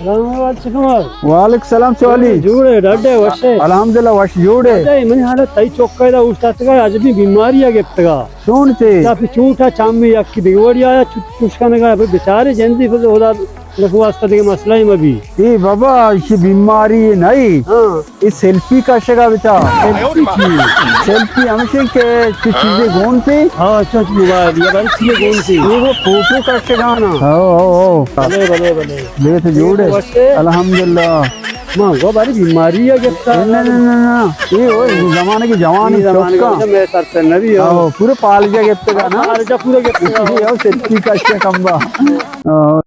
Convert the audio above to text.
السلام علیکم۔ وعلیکم السلام سوالی۔ جوڑ ئے، ڈڈ ئے، وش ئے؟ الحمدللہ، وش جوڑ ئے۔ ڈڈ ئے، منی حالت تئی چکا ادا اوشتاتگا، عجبی بیماری ءَ گپتگا۔ چون تے؟ یا پہ چوٹا چامی یکی دیگہ وڑی آیا، چوٹ چوش کنگا، پہ بیچارے جندی پہ خدا، بس واسطہ دیگہ مسئلہ ہی مبی۔ اے بابا، ایشی بیماری نہیں۔ ہاں۔ اے سیلفی کشگا بچا۔ سیلفی چی؟ سیلفی ہمشی کہ چی چیزیں گون تے؟ ہاں، چوش موبائل، یا باری چیزیں گون تے۔ یہ وہ فوٹو کشگا نا۔ ہاں، ہاں، ہاں۔ بلے، بلے، بلے۔ دیگہ تو جوڑ ئے؟ وش ئے؟ الحمدللہ۔ ما گو باری بیماری ءَ گپتا۔ نہ، نہ، نہ، نہ۔ اے او زمانگے جوانی اے زمانگے چکا۔ میں سر پر نبی ہو۔ آہو، پورے پالجا گپتگا نا۔ پالجا پورا گپتگا۔ اے او سیلفی کشگا کمبا۔ آہو۔